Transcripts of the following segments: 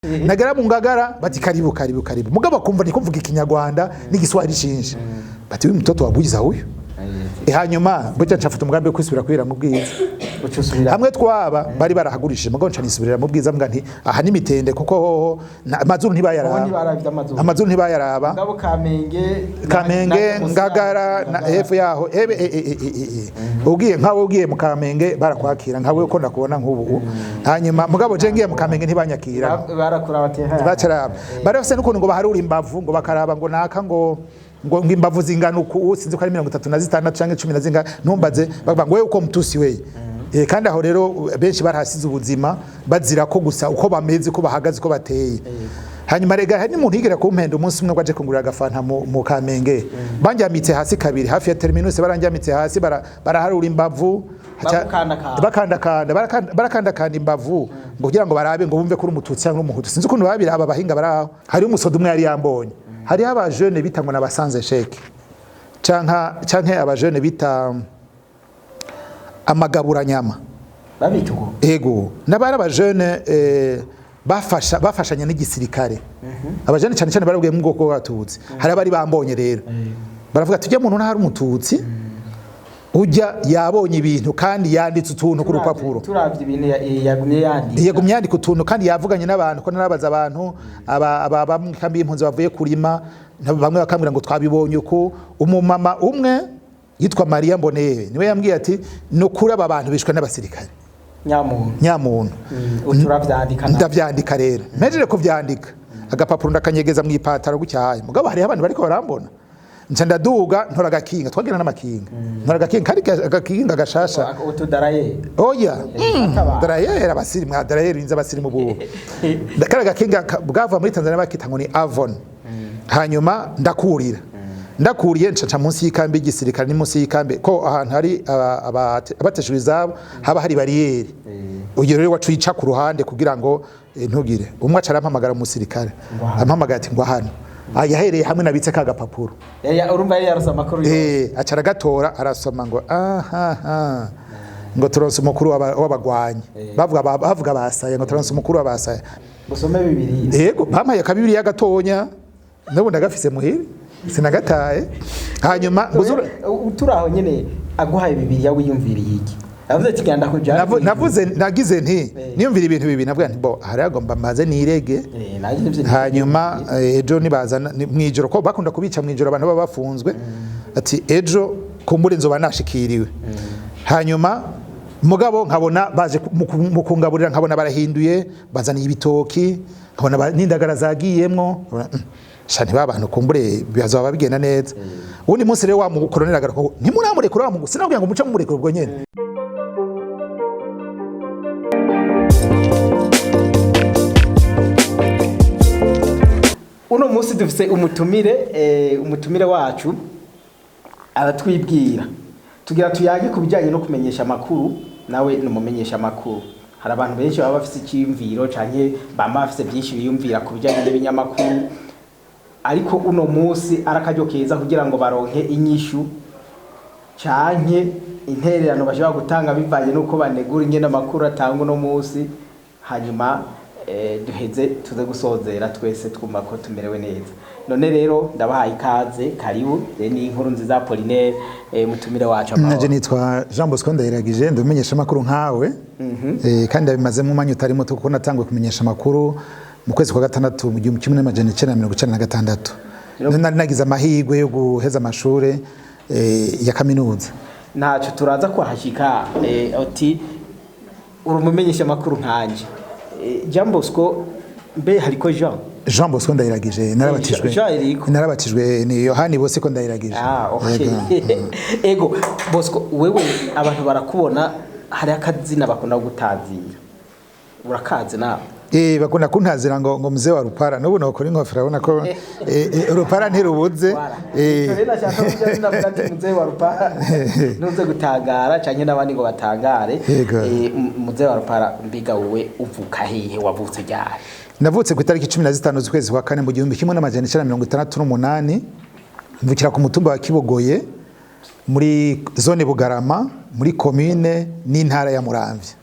Nagera mu Ngagara bati: "Karibu, karibu, karibu." Mugabo bakumva ndiko mvuga Ikinyarwanda n'Igiswahili cinshi, bati: "Uyu mtoto wa Bwiza huyu." Hanyuma burya ncafata umugambi wo kwisubira kwira mu Bwiza. Uca usubira? Hamwe twaba bari barahagurishije, mugabo nca nisubirira mu Bwiza, mbwa nti aha n'imitende kuko hoho amazuru ntibayaraba. Ubu ntibaravye amazuru. Amazuru ntibayaraba. Ngabo Kamenge. Kamenge, Ngagara na hepfo yaho ebe ugiye nkawe, ugiye mu Kamenge barakwakira nkawe uko ndakubona nk'ubu. Hanyuma mugabo je ngiye mu Kamenge ntibanyakira. Barakura bati ha. Bacaraba, bari bafise n'ukuntu ngo baharura imbavu, ngo bakaraba ngo naka ngo imbavu zingana uku, sinzi ko ari 36 canke cumi na zinga, ntumbaze. Bavuga ngo: "Wewe uko mutusi wewe." Kandi aho rero benshi barahasize ubuzima bazira ko gusa uko bameze, uko bahagaze, uko bateye. Hanyuma rega hari n'umuntu yigera kumpenda umunsi umwe ngo aje kungurira agafanta mu Kamenge, banjyamitse hasi kabiri hafi ya terminus, baranjyamitse hasi, baraharura imbavu. Bagukandakanda. Bakandakanda, barakandakanda imbavu ngo kugira ngo barabe, ngo bumve ko uri Umututsi cyangwa Umuhutu. Sinzi ukuntu babiraba abahinga baraho. Hariho umusoda umwe yari yambonye. Hariho abajene bita ngo n'abasanze sheke canke abajene bita amagaburanyama. Babita uko? Ego, n'abari abajene bafashanya n'igisirikare, abajene cyane cyane barabwiye mu bwoko bw'Abatutsi. Hari abari bambonye rero baravuga tujya muntu ntahari Umututsi ujya yabonye ibintu kandi yanditse utuntu ku rupapuro. Turavye ibintu yagumye yandika. Yagumye yandika utuntu kandi yavuganye n'abantu, ko narabaza abantu bamwe kambi y'impunzi bavuye kurima, bamwe bakambwira ngo twabibonye uko. Umumama umwe yitwa Maria Mboneye niwe yambwiye ati: "Ni ukuri aba bantu bishwe n'abasirikare." Nyamuntu. Nyamuntu. Uturavyandika nawe. Ndavyandika rero. Mpejeje kuvyandika, agapapuro ndakanyegeza mu ipataro gutyaye. Mugabo hariho abantu bariko barambona, nca ndaduga ntora agakinga, twagira n'amakinga, ntora agakinga kandi agakinga gashasha. Utudaraye? Oya. Akaba. Darayeri abasirimu nka darayeri inza abasirimu bubu. Kari agakinga bwava muri Tanzania bakita ngo ni Avon. Hanyuma ndakurira, ndakuriye nca munsi y'ikambi y'igisirikare, ni munsi y'ikambi ko ahantu hari abateshejwe izabo haba hari bariyeri. Uyo rero wacu yica ku ruhande kugira ngo ntugire umwe. Aca arampamagara, umusirikare ampamagara ati: "Ngo hano." Ah, yahereye hamwe nabitse ka gapapuro. Urumva yari yarose amakuru yose. Aca aragatora, arasoma ngo aha ngo turonse umukuru w'abagwanyi. Bavuga basaya, ngo turonse umukuru w'abasaya. Usome Bibiliya. Yego, bampaye akabibiriya gatonya, n'ubu ndagafise muhira, sinagataye. Hanyuma nguzura. Turi aho nyene, aguhaye Bibiliya wiyumviriye iki? Yavuze ati: "Genda kujana." Navuze, nagize nti niyumvira ibintu bibiri. Navuga nti: "Bo hari agomba maze nirege." Nanjye nivyo. Hanyuma ejo nibazana mwijoro, ko bakunda kubica mwijoro abantu baba bafunzwe, ati ejo kumbura nzoba nashikiriwe. Hanyuma mugabo nkabona baje mu kungaburira, nkabona barahinduye, bazaniye ibitoki, nkabona n'indagara zagiyemwo, nkabona, sha ntiba abantu kumbure bizoba bigenda neza. Uwundi munsi rero wa mukoroneri agaruka ngo ntimuramurekura wa mugu, sinabwira ngo muce mumurekura ubwo nyene. Uno munsi dufise umutumire, umutumire wacu aratwibwira. Tugira tuyage ku bijyanye no kumenyesha amakuru. Nawe ni umumenyesha amakuru. Hari abantu benshi baba bafise icyiyumviro canke bama bafise byinshi biyumvira ku bijyanye n'ibinyamakuru, ariko uno munsi ari akaryo keza kugira ngo baronke inyishu canke intererano bashobora gutanga bivanye n'uko banegura ingene amakuru atanga uno munsi. Hanyuma duheze tuze gusozera twese twumva ko tumerewe neza. None rero ndabahaye ikaze, karibu. Ni Inkuru Nziza Apollinaire, mutumire wacu, amahoro. Naje nitwa Jean Bosco Ndayiragije, ndi umumenyesha amakuru nkawe, kandi ndabimazemo umwanya utari muto kuko natanguye kumenyesha amakuru mu kwezi kwa gatandatu mu 1996. Nari nagize amahirwe yo guheza amashure ya kaminuza. Ntacyo, turaza kuhashika. Uti uri umumenyesha amakuru nkanje. Jean Bosco, mbe hariko Jean? Jean Bosco Ndayiragije, narabatijwe. Jean Eriko. Narabatijwe ni Yohani Bosco Ndayiragije. Ah, okay. Yego. Ego Bosco, wewe abantu barakubona, hari akazina bakunda gutazira, urakazi nawe? Bakunda kuntazira ngo mzee wa rupara. N'ubu nokora inkofero urabona ko rupara ntirubuze. Icyo rero nashaka kugira ndavuga nti mzee wa rupara, ntuze gutangara canke n'abandi ngo batangare. Yego. Mzee wa rupara, mbiga wowe uvuka hehe, wavutse ryari? Navutse ku itariki 15 z'ukwezi kwa kane mu 1968, mvukira ku mutumba wa Kibogoye muri zone Bugarama, muri komine n'intara ya Muramvya.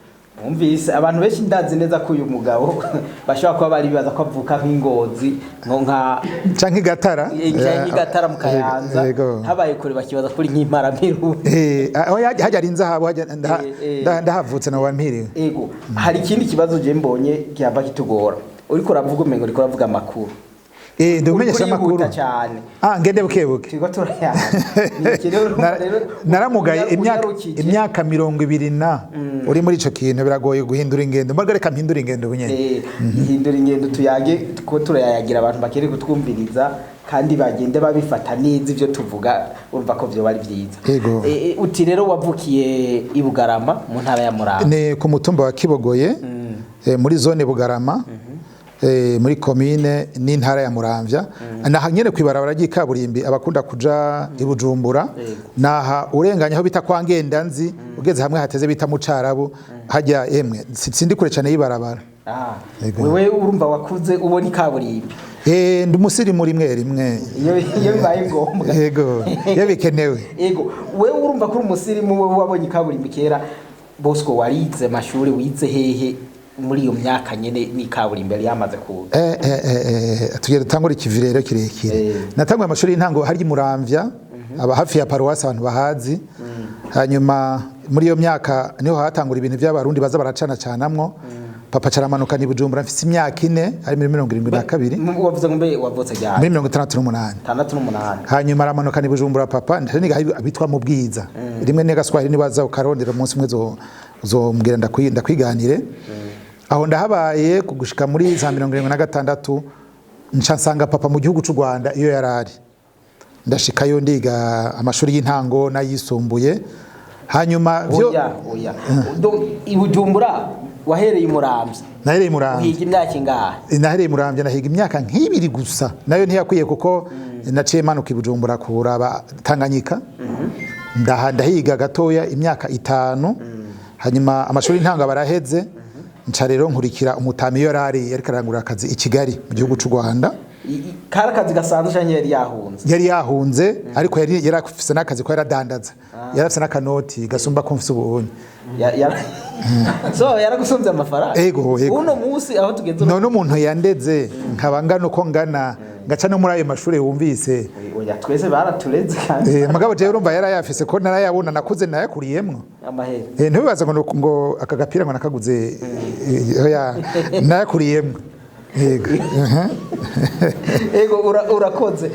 Mwumvise, abantu benshi, ndazi neza ko uyu mugabo bashobora kuba bari bibaza ko avuka nk'Ingozi, nko nka Canke Gatara. Canke Gatara mu Kayanza. Yego. Habaye kure bakibaza kuri nk'imparamiru. Aho hajya ari inzahabu, hajya ndahavutse na wampiriwe. Ego, hari ikindi kibazo je mbonye gihava kitugora. Uriko uravuga, umengo uriko uravuga amakuru. Ndi umenyesha Uriko amakuru. urihuta cyane. Ah, ngende buke buke. Turiko turayaga. Ni iki rero, urumva rero Naramugaye imyaka unyarukije. Imyaka 20 na uri muri ico kintu, biragoye guhindura ingendo. Mbaga reka mpindure ingendo bunyene. Ihindura ingendo, tuyage ko turayagira abantu bakeneye kutwumviriza kandi bagende babifata neza ivyo tuvuga, urumva ko vyoba ari vyiza. Yego. Uti rero wavukiye i Bugarama mu ntara ya Muramvya. Ni ku mutumba wa Kibogoye, muri zone Bugarama, muri komine n'intara ya Muramvya. Naha nyene kwibarabara ry'ikaburimbi, abakunda kuja i Bujumbura. Naha urenganya aho bita kwa Ngendanzi, ugeze hamwe hateze bita mu Carabu, hajya emwe sindi kure cane y'ibarabara. Yego. Wewe urumva wakuze ubona ikaburimbi. Ndi umusirimu rimwe rimwe. Iyo bibaye ngombwa. Yego, iyo bikenewe. Ego, wewe urumva ko uri umusirimu, wewe wabonye ikaburimbi kera. Bosco, warize amashuri, wize hehe muri iyo myaka nyene n'ikaburimbi yari yamaze kuza? Tugiye dutangura ikivi rero kirekire. Natanguye amashuri y'intango harya i Muramvya, aba hafi ya paruwasi, abantu bahazi. Hanyuma muri iyo myaka niho hatangura ibintu by'Abarundi baza baracana canamwo. Papa caramanuka ni Bujumbura mfise imyaka 4, ari muri 72. Wavuze ngo mbe wavutse ryari? Muri 68. 68. Hanyuma aramanuka ni Bujumbura papa, ndetse niga abitwa mu Bwiza rimwe n'Agaswahili, nibaza ukarondera umunsi umwe uzombwira ndakwiganire. Aho ndahabaye kugushika muri za 76, nca nsanga papa mu gihugu c'u Rwanda iyo yarari. Ndashikayo, ndiga amashuri y'intango n'ayisumbuye. Hanyuma vyo Oya, donc i Bujumbura wahereye i Muramvya? Nahereye i Muramvya. Uhiga imyaka ingahe? Nahereye i Muramvya, nahiga imyaka nk'ibiri gusa, nayo ntiyakwiye kuko naciye manuka i Bujumbura kuraba Tanganyika. Ndahiga gatoya imyaka 5, hanyuma amashuri y'intango baraheze, nca rero nkurikira umutami iyo yarari, yariko arangurira akazi i Kigali mu gihugu c'u Rwanda. Kari akazi gasanzwe canke yari yahunze? Yari yahunze, ariko yari afise n'akazi ko yaradandaza, yari afise n'akanoti gasumba ko mfise ubunye. So yaragusumvye amafaranga? Ego. Uno munsi aho tugeze None umuntu yandeze nkaba ngana uko ngana, ngaca no muri ayo mashuri wumvise. Oya, twese baratureze kandi. Mugabo jewe urumva yarayafise ko narayabona, nakuze nayakuriyemwo. Amahera. Ntibibaze ngo aka gapira ngo nakaguze, oya, nayakuriyemwo. Yego. Ego, urakoze.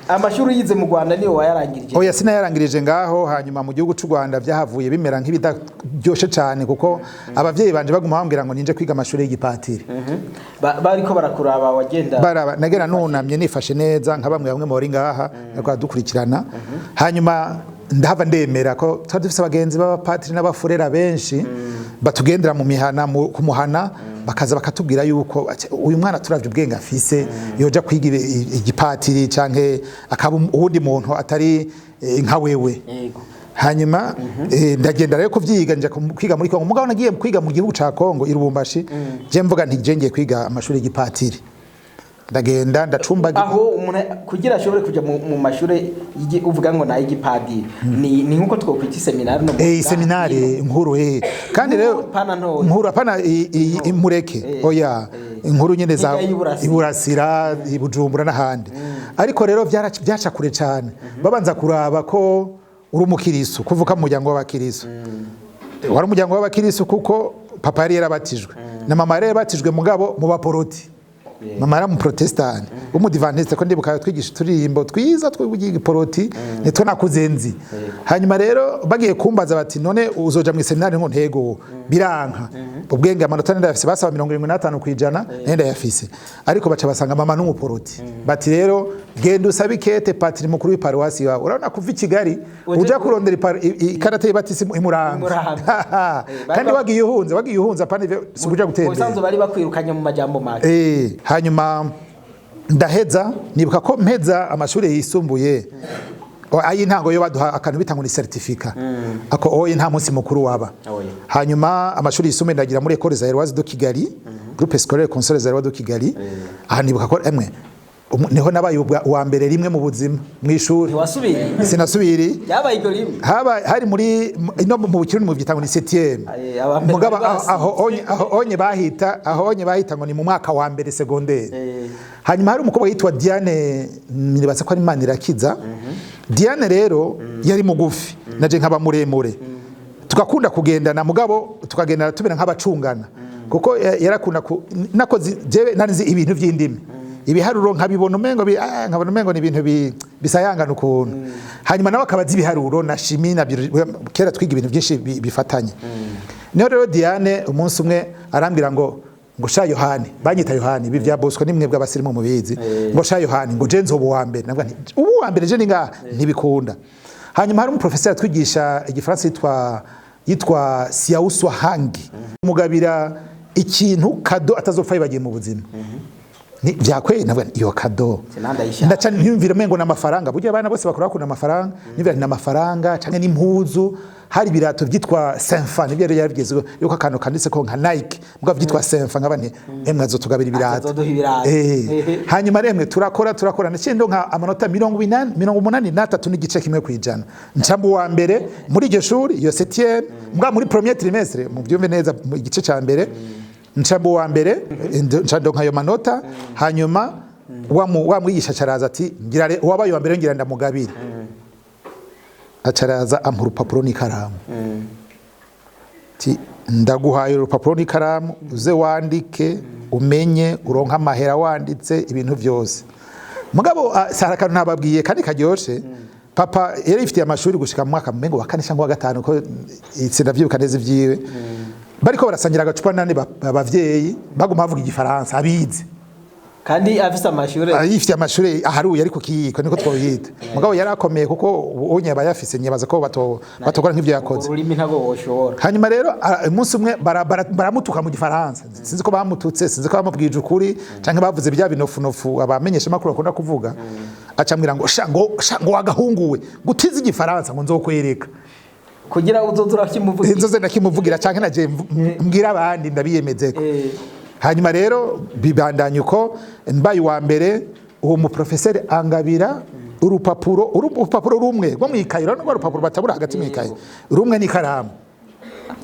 Amashuri yize mu Rwanda niyo wayarangirije? Oya, sinayarangirije ngaho. Hanyuma mu gihugu c'u Rwanda vyahavuye bimera nk'ibidaryoshe cane, kuko abavyeyi banje baguma bambwira ngo ninje kwiga amashuri y'igipatiri. Bariko barakuraba wagenda? Baraba nagera nunamye nifashe neza nka bamwe bamwe muri ngaha ariko dukurikirana. Hanyuma ndahava ndemera ko twari dufise abagenzi b'abapatiri n'abafurera benshi batugendera mu mihana, ku muhana, bakaza bakatubwira yuko ati, uyu mwana turavye ubwenge afise yoja kwiga igipatiri canke akaba uwundi muntu atari nka wewe. Hanyuma ndagenda rero kuvyiga, nja kwiga muri Kongo. Mugabo nagiye kwiga mu gihugu ca Kongo i Lubumbashi, je mvuga nti je ngiye kwiga amashuri y'igipatiri, ndagenda ndacumbagira. Aho umuntu kugira ashobore kuja mu mashure uvuga ngo nayo igipadiri, ni nkuko twokwita iseminari no mu Seminari nkuru, kandi Nkuru, rero pana ntoya. Nkuru apana imureke. Oya, inkuru nyene za Hirya y'Iburasira. Iburasira, i Bujumbura n'ahandi. Ariko rero vyaca kure cane, babanza kuraba ko uri umukirisu, kuvuka mu muryango w'abakirisu. Wari umuryango w'abakirisu kuko papa yari yarabatijwe na mama yari yarabatijwe, mugabo mu baporoti. Mama yari umuprotestani w'umudivantiste, ko ndibuka twigisha turirimbo twiza tw'igiporoti, nitwo nakuze nzi. Hanyuma rero bagiye kumbaza bati: "None uzoja mu seminari?" Ngo ntego, biranka. Ubwenge, amanota ndayafise, basaba 75%, nenda ndayafise, ariko baca basanga mama n'umuporoti. Bati: "Rero genda usabe ikete patiri mukuru w'iparuwasi wawe." Urabona kuva i Kigali uja kurondera ikarata y'ibatisimu i Muramvya. Muramvya. Kandi wagiye uhunze, wagiye uhunze, apana ivyo, si ukuja gutembera. Ubusanzwe bari bakwirukanye mu majambo make. Hanyuma ndaheza, nibuka ko mpeza amashuri yisumbuye ay'intango yo baduha akantu bita ngo ni certificat, ako oye nta munsi mukuru waba. Oya. Hanyuma amashuri yisumbuye ndagira muri École Zaïroise de Kigali, Groupe Scolaire Console Zaïroise de Kigali. Aha nibuka ko emwe Niho nabaye uwa mbere rimwe mu buzima mw'ishuri. Ntiwasubiriye? Sinasubiri. Byabaye iryo rimwe? Haba hari muri no mu Kirundi mu byita ngo ni septième. Aye, aba mbere Mugabo bari basize. aho onye bahita ngo ni mu mwaka wa mbere secondaire. Hanyuma hari umukobwa yitwa Diane, nibaza ko ari Imana irakiza. Diane rero yari mugufi, naje nkaba muremure, tugakunda kugendana, mugabo tukagendana tumera nk'abacungana, kuko yarakunda nakoze jewe nari nzi ibintu by'indimi, ibiharuro nkabibona umengo nkabona umengo ni ibintu bisayangana ukuntu. Hanyuma nawe akaba azi ibiharuro na chimie na biologie. Kera twiga ibintu byinshi bifatanye. Niho rero Diane umunsi umwe arambwira ngo sha Yohani, banyita Yohani, ibi bya Bosco nimwe bw'abasirimu mubizi, ngo sha Yohani, ngo je nzoba uwa mbere. Navuga nti ubu uwa mbere je ni ngaha ntibikunda. Hanyuma hari umuprofeseri atwigisha igifaransa yitwa Siauswa Hangi, mugabira ikintu cadeau atazopfa yibagiye mu buzima. Ni vyakweye, navuga nti iyo cadeau Sinandayishaka. ndaca ntiyumvira umengo n'amafaranga. Burya abana bose bakora bakunda amafaranga, niyumvira nti n'amafaranga canke n'impuzu. Hari ibirato byitwa Senfa, nibyo rero yarabigezweho yuko akantu kanditse ko nka Nike mbwa byitwa Senfa. Nkaba nti emwe azotugabira ibirato. Azoduha ibirato. Hanyuma remwe turakora naciye ndonka amanota 80, 83.1%, nca mu wa mbere muri iryo shuri, iyo septième, mbwa muri premier trimestre, mu byumve neza, mu gice ca mbere nca mu wa mbere, nca ndonka ayo manota. Hanyuma wa mwigisha acaraza ati ngira uwabaye wa mbere ngira ndamugabire. Acaraza ampa urupapuro n'ikaramu, ati ndaguhaye urupapuro n'ikaramu, uze wandike umenye uronke amahera wanditse ibintu byose. Mugabo sara akantu ntababwiye kandi karyoshe. Papa yari yifitiye amashuri gushika mu mwaka mumengo wa kane cyangwa wa gatanu, ko sinavyibuka neza ivyiwe. Bariko barasangira agacupa nane abavyeyi baguma bavuga igifaransa abize. Kandi afise amashure. Yifitiye amashuri aharuye, ariko kiyiko niko twoyita. Mugabo yari akomeye, kuko unye aba yafise, nyibaza ko batokora nk'ivyo yakoze. Ururimi ntabwo woshobora. Hanyuma rero umunsi umwe baramutuka mu gifaransa. Sinzi ko bamututse, sinzi ko bamubwije ukuri canke bavuze bya binofunofu abamenyesha makuru bakunda kuvuga. Acambwira ngo sha, ngo sha, ngo wagahunguwe gutiza igifaransa, ngo nzokwereka. Kugira uzoza urakimuvugira. Inzoze ndakimuvugira canke naje mbwira abandi ndabiyemezeko. Hanyuma rero bibandanya uko, mbaye uwa mbere, uwo muprofeseri angabira urupapuro rumwe rwo mwikaye. Urabona rwa rupapuro batabura hagati mwikaye, rumwe n'ikaramu.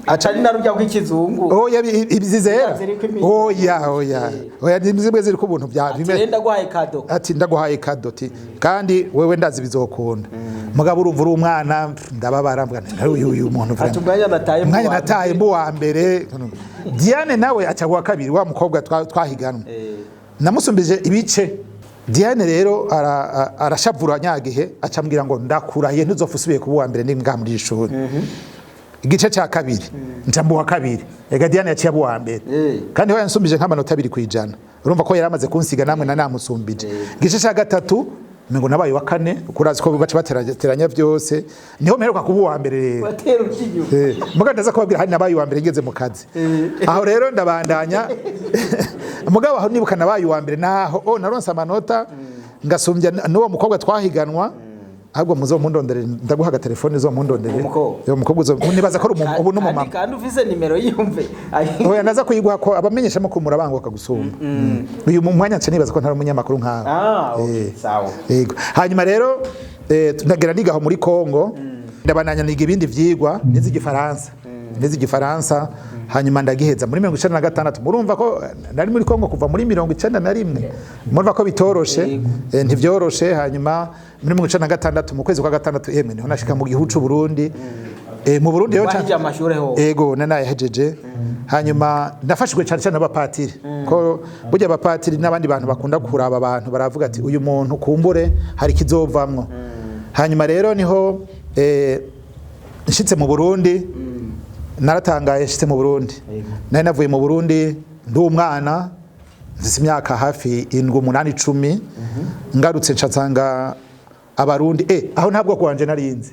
Atari na rujya rw'ikizungu? Oya, izi zera. Ziriko imirongo. Oya, oya, ni zimwe ziriko ubuntu bya Ati rero ndaguhaye cadeau. Ati ndaguhaye cadeau, ti kandi wewe ndazi bizokunda. Mugabo urumva uri umwana, ndababara, mbwa nti uyu muntu Ati vraiment. umwanya nataye mu Umwanya wa nataye mbere. mu wa mbere. Diane nawe aca wa kabiri, wa mukobwa twahiganwa. Namusumbije ibice. Diane rero arashavura nyagihe, acambwira ngo ndakurahiye ntuzopfa usubiye kuba uwa mbere ni ngaha muri iri shuri. Igice cya kabiri nca mu wa kabiri. Ega Diane yaciye aba uwa mbere. Kandi we yansumbije nk'amanota 2%. Urumva ko yari amaze kunsiga namwe na namusumbije. Igice cya gatatu ngo nabaye wa kane, kurazi ko baca bateranya byose, niho mperuka kuba uwa mbere rero. Watera ukinyuma. Muga ndaza kubabwira hari nabaye uwa mbere ngeze mu kazi. Aho rero ndabandanya, mugabo aho nibuka nabaye uwa mbere naho naronse amanota ngasumbya n'uwo mukobwa twahiganwa. Ahubwo muzo mundondere, ndaguha agatelefone zo mundondere. Uwo mukobwa? Uwo mukobwa nibaza ko ari ubu n'umumama. Kandi ufise nimero yiyumve. Oya, ndaza kuyiguha, ko abamenyesha makuru murabanguka gusumba. Uyu mu mwanya nca nibaza ko ntari umunyamakuru nkawe. Ah, okay. Sawa. Yego. Hanyuma rero ndagera nigaho muri Kongo, ndabananya niga ibindi vyigwa, nize igifaransa. Hanyuma ndagiheza muri 96. Murumva ko nari muri Kongo kuva muri 91, murumva ko bitoroshe. Ntivyoroshe. Hanyuma muri 96 mu kwezi kwa gatandatu, emwe niho nashika mu gihugu c'u Burundi. Mu Burundi rero Wahejeje amashure ho? Ego, nanayahejeje. Hanyuma nafashijwe cyane cyane n'abapatiri, ko burya abapatiri n'abandi bantu bakunda kuraba abantu baravuga ati uyu muntu kumbure hari ikizovamwo. Hanyuma rero niho nshitse mu Burundi naratangaye. Nshitse mu Burundi, nari navuye mu Burundi ndi umwana, mfise imyaka hafi 7, 8, 10. Ngarutse nca nsanga abarundi, aho nta bwoko bwanje narinzi.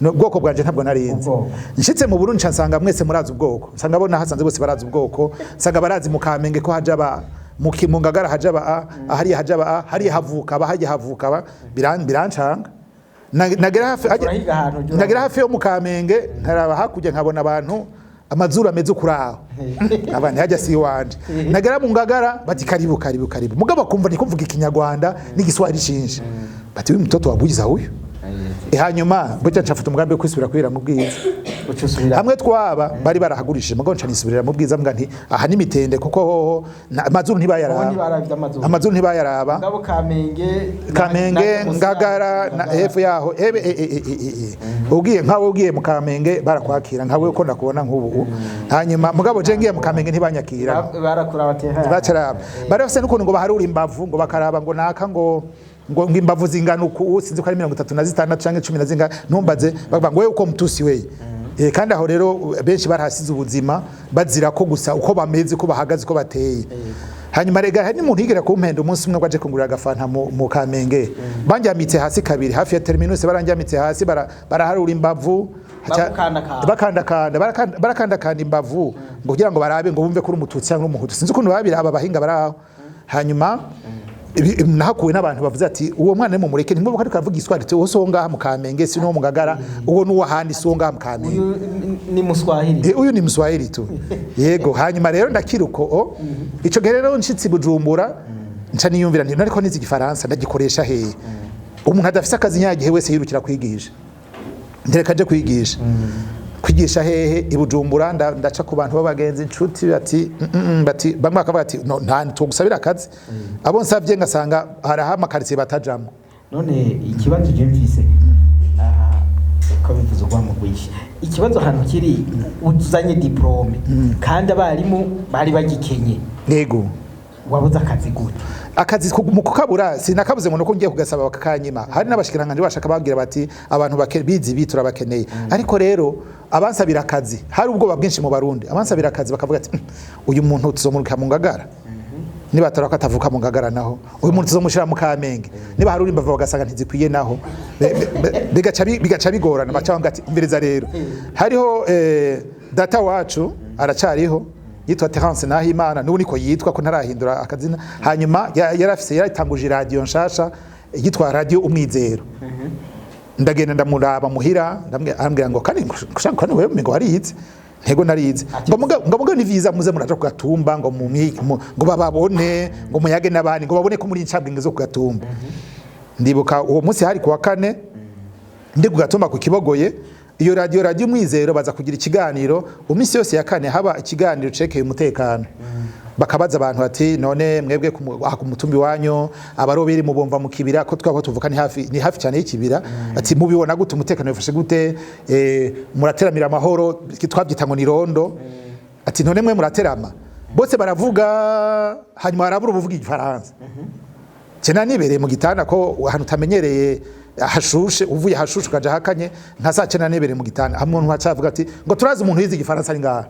No, ubwoko bwanje ntabwo narinzi. Ubwoko. Nshitse mu Burundi nca nsanga mwese murazi ubwoko, nsanga bo nahasanze bose barazi ubwoko, nsanga barazi mu Kamenge ko haja aba mu Ngagara haja aba a, hariya haja aba a, hariya havuka aba, hariya havuka aba. Birancanga. Nagera hafi Urahiga ahantu ujya. Nagera hafi yo mu Kamenge nkaraba hakurya nkabona abantu. Amazuru ameze ukuraho, abandi hajya si iwanje. Nagera mu Ngagara bati: "Karibu, karibu, karibu." Mugabo bakumva ndiko mvuga Ikinyarwanda n'Igiswahili cinshi, bati: "Uyu mtoto wa Bwiza huyu." Hanyuma burya ncafata umugambi wo kwisubira kwira mu Bwiza. Uca usubira? Hamwe twaba bari barahagurishije, mugabo nca nisubirira mu Bwiza, mbwa nti aha n'imitende, kuko hoho amazuru Hoho ntibayaraba. ntibaravye amazuru. Amazuru ntibayaraba. Ngabo Kamenge? Kamenge, Ngagara na hepfo yaho ebe ugiye nkawe, ugiye mu Kamenge barakwakira nkawe uko ndakubona nk'ubu. Hanyuma mugabo je ngiye mu Kamenge ntibanyakira. Barakura bati: "Ha." Bacaraba, bari bafise n'ukuntu ngo baharura imbavu, ngo bakaraba ngo naka ngo imbavu zingana uku, sinzi ko ari 36 canke cumi na zingahe, ntumbaze. Bavuga ngo: "Wewe uko mtusi wewe." Kandi aho rero benshi barahasize ubuzima bazira ko gusa uko bameze, uko bahagaze, uko bateye. Hanyuma rega hari n'umuntu yigera kumpenda umunsi umwe ngo aje kungurira agafanta mu Kamenge, banjyamitse hasi kabiri hafi ya terminus, baranjyamitse hasi, baraharura imbavu. Bagukandakanda. Bakandakanda, barakandakanda imbavu ngo kugira ngo barabe, ngo bumve ko uri Umututsi cyangwa Umuhutu. Sinzi ukuntu babiraba abahinga baraho. Hanyuma nahakuwe n'abantu bavuze ati: "Uwo mwana nimumureke, ntimwibuka ariko aravuga Igiswahili, uwo si uwo ngaha mu Kamenge, si n'uwo mu Ngagara, uwo n'uwo ahandi, si uwo ngaha mu Kamenge." Uyu ni Muswahili. Uyu ni Mswahili tu, yego. Hanyuma rero ndakiruko o ico gihe rero nshitsi Bujumbura, nca niyumvira nti: "Ariko nizi Igifaransa, ndagikoresha hehe?" Umuntu adafise akazi nyagihe wese yirukira kwigisha. Ntereka nje kwigisha. Kwigisha hehe i Bujumbura? Ndaca ku bantu b'abagenzi, inshuti, bati bati bamwe bakavuga ati: "No, nta tugusabira akazi." Abo nsavye ngasanga hariho amakaritsiye batajamwo. None ikibazo je mfise, ko bivuze urwamo rwinshi, ikibazo ahantu kiri, uzanye diplôme kandi abarimu bari bagikenye. Yego. Wabuze akazi gute? Akazi mu kukabura, sinakabuze ngo nuko ngiye kugasaba bakakanyima. Hari n'abashikiranganje bashaka babwira bati: "Abantu bizi ibi turabakeneye." Ariko rero abansabira akazi, hari ubwoba bwinshi mu Barundi, abansabira akazi bakavuga ati: "Uyu muntu tuzomurika mu Ngagara, niba atari ko atavuka mu Ngagara, naho uyu muntu tuzomushyira mu Kamenge, niba hari urimbavu bagasanga ntizikwiye naho." Bigaca bigorana. Baca bavuga ati: "Umviriza rero, hariho data wacu aracariho yitwa Terence Nahimana." N'ubu niko yitwa, ko ntarahindura akazina. Hanyuma yarafise, yaratanguje radio nshasha yitwa Radio Umwizero. Ndagenda ndamuraba muhira, arambwira ngo: "Kandi ngo kandi wewe ngo warize?" Ntego, narize. Ngo muga ni vyiza muze muraja kugatumba, ngo ngo bababone, ngo muyage n'abandi, ngo babone ko muri incabwenge zo kugatumba. Ndibuka uwo munsi hari kuwa kane, ndi kugatumba ku Kibogoye. Iyo radio, Radio Umwizero, baza kugira ikiganiro. Iminsi yose ya kane haba ikiganiro cekeye umutekano, bakabaza abantu bati: "None mwebwe aha ku mutumbi wanyu abaroberi mubumva mu kibira?" Ko twaba tuvuka ni hafi cyane y'ikibira. Ati: "Mubibona gute? Umutekano wifashe gute? Murateramira amahoro?" Twabyita ngo ni rondo. Ati: "None mwe muraterama?" Bose baravuga, hanyuma barabura ubuvuga Igifaransa. Cena nibereye mu gitanda, ko ahantu utamenyereye hashushe, uvuye hashushe ukaja hakanye, nka saa cenda nibereye mu gitanda, hamwe umuntu acavuga ati ngo: "Turazi umuntu yize Igifaransa ari ngaha."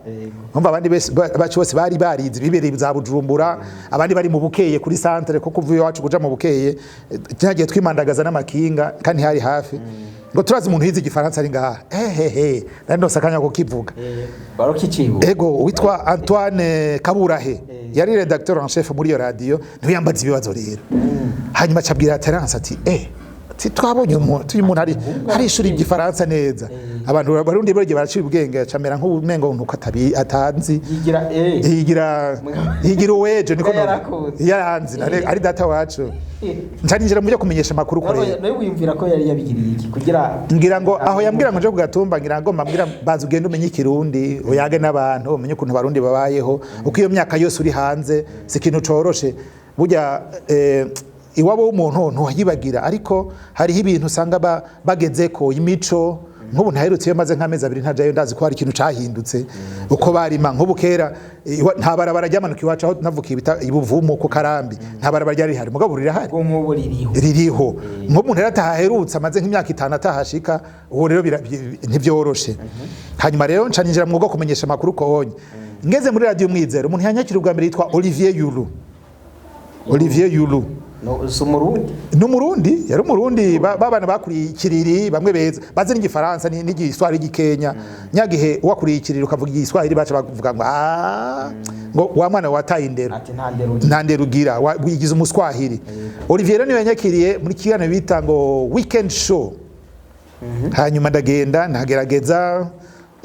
Umva, abandi bese bacu bose bari barize, bibereye za Bujumbura, abandi bari mu Bukeye kuri centre, ko kuva iwacu kuja mu Bukeye cyagiye twimandagaza n'amakinga kandi hari hafi. Ngo: "Turazi umuntu yize Igifaransa ari ngaha." Ehehe, nari ndose akanya ko kivuga. Barokicibu. Ego, witwa Antoine Kaburahe yari rédacteur en chef muri iyo radio, niwe yambaza ibibazo rero. Hanyuma acabwira Terence ati: "Ati twabonye umuntu, uyu muntu ari ishuri igifaransa neza." Abantu Barundi baryo baraciye ubwenge, acamera nk'umengo ntuko atabi atanzi. Yigira Yigira uwejo niko. Nga yarakuzi. Yaranzi ari data wacu. Nca ninjira mu byo kumenyesha amakuru kure. Nawe wiyumvira ko yari yabigiriye iki kugira Ngira ngo aho yambwira ngo nje kugatumba, ngira ngo mbabwira baza ugende umenye Ikirundi, uyage n'abantu, umenye ukuntu Abarundi babayeho, uko iyo myaka yose uri hanze si ikintu coroshe. Burya iwabo w'umuntu ntuhayibagira, ariko hariho ibintu usanga bagezeko imico. Nk'ubu ntaherutse iyo maze nk'amezi 2 ntajayo, ndazi ko hari ikintu cahindutse uko barima. Nk'ubu kera nta barabara ryamanuka iwacu aho navukiye bita Ibuvumu ku Karambi, nta barabara ryari rihari, mugabo rirahari. Ubwo nk'ubu ririho. Ririho. Nk'umuntu rero atahaherutse, amaze nk'imyaka 5 atahashika, uwo rero ntibyoroshe. Hanyuma rero nca ninjira mu mwuga wo kumenyesha amakuru konye. Ngeze muri Radio Umwizero, umuntu yanyakira ubwa mbere yitwa Olivier Yulu, Olivier Yulu. No, si Umurundi? Ni Umurundi, yari Umurundi. Babana bakuriye Ikiriri, bamwe beza bazi n'Igifaransa n'Igiswahili gikenya. Nyagihe wakuriye Ikiriri ukavuga Igiswahili, baca bavuga ngo: "Ah," ngo: "Wa mwana wataye indero." Ati: "Nta ndero ugira." Nta ndero ugira, wigize Umuswahili. Olivier rero niwe yanyakiriye muri kiganiro bita ngo Weekend Show. Hanyuma ndagenda ndagerageza.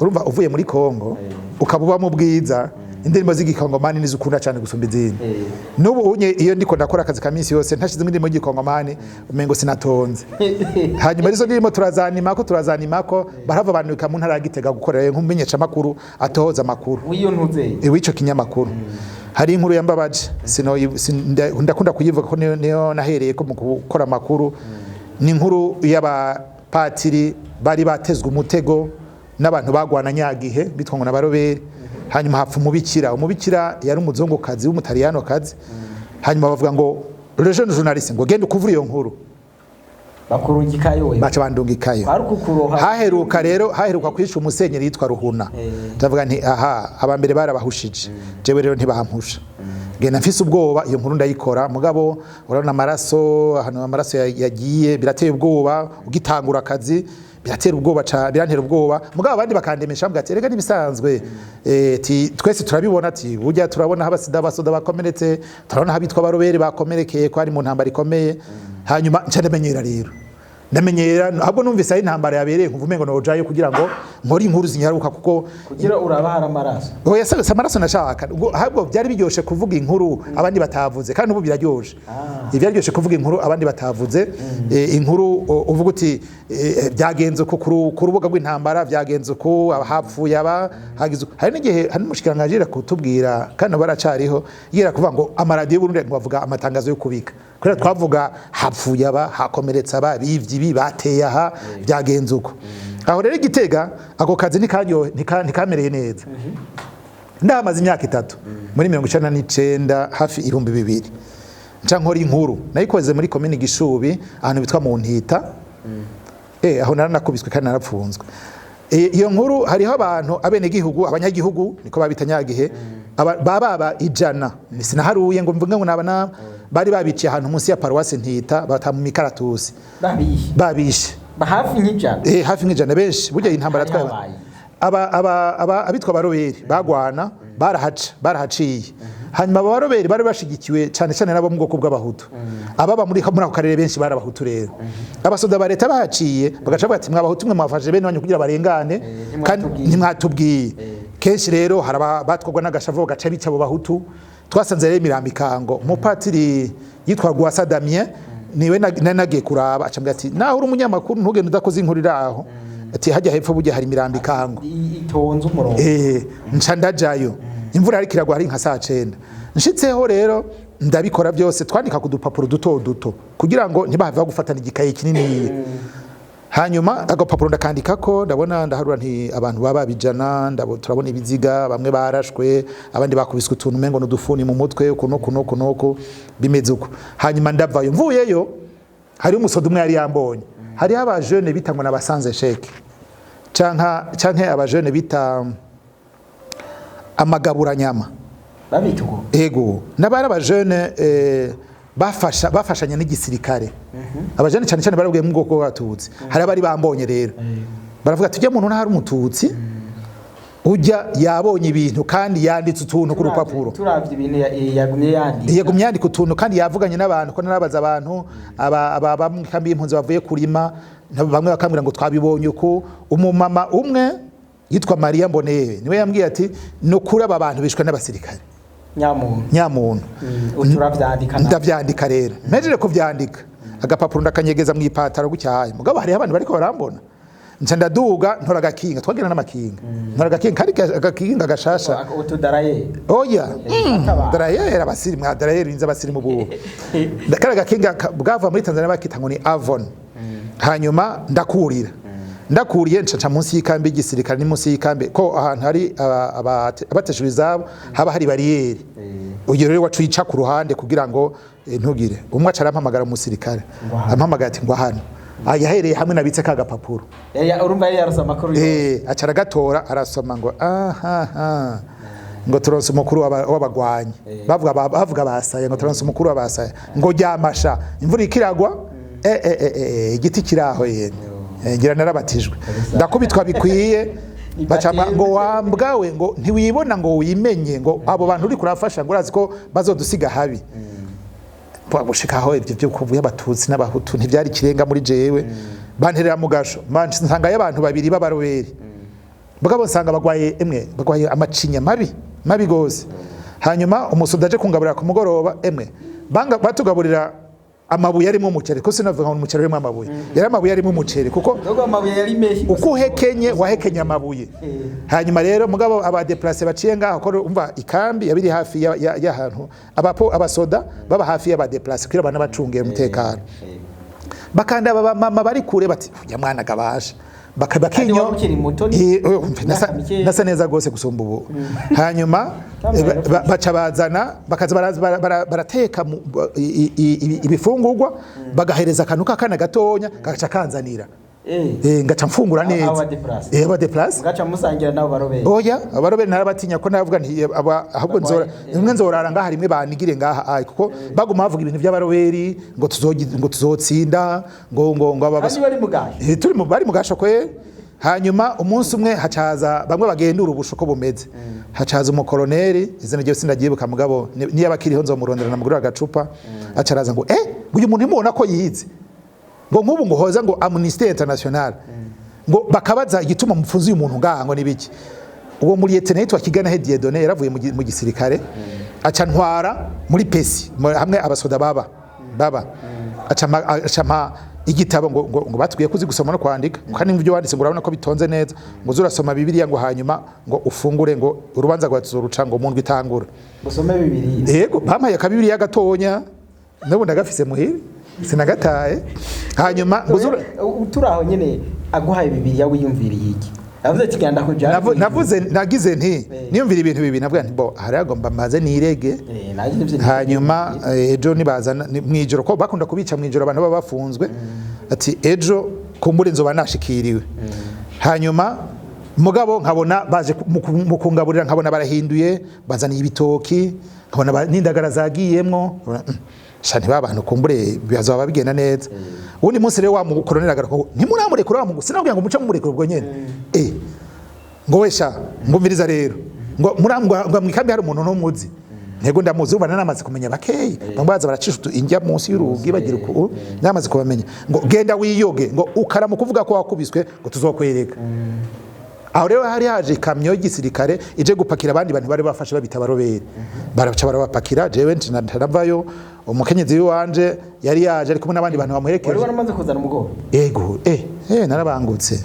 Urumva, uvuye muri Kongo ukaba uba mu Bwiza, indirimbo z'igikongomani nizo ukunda cyane gusumba izindi. N'ubu unye iyo ndiko ndakora akazi ka minsi yose ntashizemo indirimbo y'igikongomani, umengo sinatonze. Hanyuma izo ndirimbo turazanimako, turazanimako, barava bandika mu ntara ya Gitega gukorera nk'umumenyesha makuru atohoza amakuru W'iyo ntuze. W'ico kinyamakuru. Hari inkuru yambabaje, sino ndakunda kuyivuga ko niyo nahereye ko mu gukora amakuru. Ni inkuru y'abapatiri bari batezwe umutego n'abantu bagwana nyagihe bitwa ngo n'abaroberi. Hanyuma hapfa umubikira. Umubikira yari umuzungukazi w'umutaliyanokazi. Hanyuma bavuga ngo le jeune journaliste, ngo genda ukuvura iyo nkuru. Bakurungikayo we. Baca bandungikayo. Kwari ukukuroha. Haheruka rero, haheruka kwica umusenyeri yitwa Ruhuna. Ndavuga nti aha abambere barabahushije, jewe rero ntibampusha. Genda mfise ubwoba, iyo nkuru ndayikora. Mugabo urabona amaraso, ahantu amaraso yagiye birateye ubwoba. Ugitangura akazi biratera ubwoba, birantera ubwoba. Mugabo abandi bakandemesha, bambwira ati erega nibisanzwe, ti twese turabibona, ati burya turabona aho abasida, abasoda bakomeretse, turabona aho abitwa barobere bakomerekeye, ko ari mu ntambara ikomeye. Hanyuma nca ndamenyera rero, ndamenyera. Ahubwo numvise aho intambara yabereye nkumva umengo nojayo kugira ngo nkore inkuru zinyaruka kuko Kugira uraba hari amaraso. Oya, si amaraso nashaka. Ahubwo byari biryoshe kuvuga inkuru abandi batavuze, kandi ubu biraryoshe. Biraryoshe kuvuga inkuru abandi batavuze. Inkuru uvuga uti byagenze uko ku rubuga rw'intambara, byagenze uko, hapfuye aba, hagize uko. Hari n'igihe hari n'umushikiranganji yera kutubwira, kandi baracariho, yera kuvuga ngo amaradiyo y'Uburundi ngo bavuga amatangazo yo kubika, kubera twavuga hapfuye aba, hakomeretse aba, bivye ibi, bateye aha, byagenze uko. Aho rero i Gitega ako kazi ntikamereye neza. Ndahamaze imyaka 3, muri 99 hafi 2000, nca nkora inkuru nayikoze muri komini Gishubi, ahantu bitwa mu Ntita. Aho naranakubiswe kandi narapfunzwe. Iyo nkuru hariho abantu, abenegihugu, abanyagihugu niko babita nyagihe, baba 100, sinaharuye ngo mvuge ngo naba naba, bari babiciye ahantu munsi ya paruwasi Ntita, bata mu mikaratusi. Babihe. Babishe. Hafi nk'ijana. Hafi nk'ijana, benshi. Burya intambara Hari twaye habaye. aba abitwa abaroberi bagwana barahaca, barahaciye. Hanyuma aba baroberi bari bashigikiwe cyane cyane n'abo mu bwoko bw'abahutu, ababa muri ako karere benshi bari abahutu. Rero abasoda ba leta bahaciye bagaca bavuga ati mwabahutu mwe mwafashe bene wanyu kugira barengane, kandi ntimwatubwiye. Ntimwatubwiye. Kenshi rero hari batwagwa n'agashavu bagaca bica abo bahutu. Twasanze rero imirambo ikango. Umupatiri yitwa Rwasa Damien niwe nari nagiye kuraba, acambwira ati naho uri umunyamakuru ntugende udakoze inkuru iri aho, ati hajya hepfo burya hari imirambo ikango. Itonze umurongo. Nca ndajayo, imvura yariko iragwa, hari nka saa 9. Nshitseho rero ndabikora byose, twandika ku dupapuro duto duto kugira ngo ntibahave gufatana igikaye kinini. Hanyuma agapapuro ndakandikako, ndabona, ndaharura nti abantu baba bijana, turabona ibiziga, bamwe barashwe, abandi bakubiswe utuntu umengo n'udufuni mu mutwe, uku nuku nuku nuku, bimeze uko. Hanyuma ndavayo. Mvuyeyo hari umusoda umwe yari yambonye. Hariho abajene bita ngo n'abasanze sheke canke abajene bita amagaburanyama. Babita uko? Ego, n'abari abajene bafashanya n'igisirikare. Abajene cyane cyane barabwiye mu bwoko bw'abatutsi. Hari abari bambonye rero baravuga tujya muntu ntari umututsi ujya yabonye ibintu kandi yanditse utuntu ku rupapuro. Turavye ibintu yagumye yandika. Yagumye yandika utuntu kandi yavuganye n'abantu, ko narabaza abantu aba bamwe kambi y'impunzi bavuye kurima, bamwe bakambwira ngo twabibonye uko. Umumama umwe yitwa Maria Mboneye niwe yambwiye ati no kuri aba bantu bishwe n'abasirikare. Nyamuntu. Nyamuntu. Uturavyandika nawe. Ndavyandika rero. Mpejeje kuvyandika, agapapuro ndakanyegeza mu ipataro gutyaye. Mugabo hariho abantu bariko barambona, nca ndaduga ntora agakinga, twagira n'amakinga, ntora agakinga kandi agakinga gashasha. Utudaraye. Oya. Akaba. Darayeri abasirimu, darayeri inza abasirimu bubu. Kari agakinga bwava muri Tanzania bakita ngo ni Avon. Hanyuma ndakurira, ndakuriye nca munsi y'ikambi y'igisirikare, ni munsi y'ikambi ko ahantu hari abateshejwe izabo haba hari bariyeri. Uyo rero wacu yica ku ruhande kugira ngo ntugire umwe. Aca arampamagara, umusirikare ampamagara ati ngo hano. Yahereye hamwe nabitse ka gapapuro. Urumva yari yarose amakuru yose. Aca aragatora, arasoma ngo aha ngo turonse umukuru w'abagwanyi. Bavuga basaye, ngo turonse umukuru w'abasaye, ngo ryamasha imvura ikiragwa, igiti kiraho yene. Ngira narabatijwe, ndakubitwa bikwiye. Baca ngo wambwawe, ngo ntiwibona, ngo wimenye, ngo abo bantu uri kurafasha, ngo urazi ko bazodusiga habi. Gushikaho ibyo byo kuvuga abatutsi n'abahutu ntibyari ikirenga muri jewe. Banterera mu gasho, nsangayo abantu babiri b'abaroberi. Mugabo nsanga bagwaye, emwe, bagwaye amacinya mabi mabi gose. Hanyuma umusoda aje kungaburira ku mugoroba, emwe, banga batugaburira amabuye arimo umuceri, ko sinavuga ngo umuceri urimo amabuye, yari amabuye arimo umuceri, kuko Dogo amabuye yari menshi. Uko uhekenye wahekenye amabuye. Hanyuma rero mugabo aba déplacés baciye ngaho, ko umva ikambi yabiri hafi y'ahantu abapo abasoda baba hafi y'aba déplacés kugira abana bacungera umutekano, bakanda aba mama bari kure bati: "Ya mwana gabasha." Kandi Bakinyo wari ukiri muto ni umva, imyaka mikeya. Nasa neza gose gusumba ubu. Hanyuma baca bazana bakaza barateka ibifungurwa, bagahereza akantu k'akana gatonya kagaca kanzanira. Ngaca mfungura neza. Aba déplacés. Aba déplacés. Mugaca musangira nabo barobeye? Oya, abarobere narabatinya, ko navuga nti aba ahubwo nzora rimwe nzorara ngaha, rimwe banigire ngaha, ai, kuko baguma bavuga ibintu by'abaroberi ngo tuzogi, ngo tuzotsinda, ngo aba Kandi bari mugaye. Turi mu bari mu gasho kwe. Hanyuma umunsi umwe hacaza bamwe bagendura ubusho ko bumeze, hacaza umukoloneli, izina ryo sindagyibuka, mugabo niyo abakiriho nzomurondera namugurira agacupa. Acaraza ngo uyu muntu imubona ko yize, ngo nk'ubu ngo hoza ngo Amnesty International, ngo bakabaza igituma mupfunze uyu muntu ngaha, ngo nibiki. Uwo muri lieutenant yitwa Kigana he Dieudonné, yaravuye mu gisirikare, aca ntwara muri pesi hamwe abasoda baba, aca mpa igitabo ngo batubwiye ko uzi gusoma no kwandika, kandi n'ibyo wanditse ngo urabona ko bitonze neza, ngo uzurasoma Bibiliya, ngo hanyuma ngo ufungure, ngo urubanza rwawe tuzoruca ngo mu ndwi itangura. Usome Bibiliya? Yego, bampaye akabibiriya gatonya, n'ubu ndagafise muhira, sinagataye. Hanyuma ngo uzura Turi aho nyene, aguhaye Bibiliya wiyumviriye iki? Avuze ati: "Genda kujana." Navuze, nagize nti niyumvira ibintu bibiri. Navuga nti: "Bo hari agomba maze nirege." Naje nivyo. Hanyuma ejo nibazana mwijoro, ko bakunda kubica mwijoro abantu baba bafunzwe, ati ejo kumbure nzoba nashikiriwe. Hanyuma mugabo nkabona baje mu kungaburira, nkabona barahinduye, bazaniye ibitoki, nkabona n'indagara zagiyemwo, nkabona, sha ntiba abantu kumbure bizoba bigenda neza. Uwundi munsi rero wa mukoroneri agaruka ngo: "Ntimuramurekura wa mungu, sinabwira ngo muce mumurekura ubwo nyene." Ngo wesha ngumviriza rero, ngo murangwa ngo mwikambi hari umuntu n'umuzi. Ntego ndamuzi, ubu namaze kumenya bakeyi, bamwe baza baracisha injya munsi y'urugi bagira uku, namaze kubamenya. Ngo genda wiyoge, ngo ukaramu kuvuga ko wakubiswe, ngo tuzokwereka. Aho rero hari haje ikamyo y'igisirikare ije gupakira abandi bantu bari bafashe babita abaroberi, baraca barabapakira. Jewe navayo, umukenyezi w'iwanje yari yaje ari kumwe n'abandi bantu Wari bamuherekeje. waramaze kuzana umugore? Ego, narabangutse.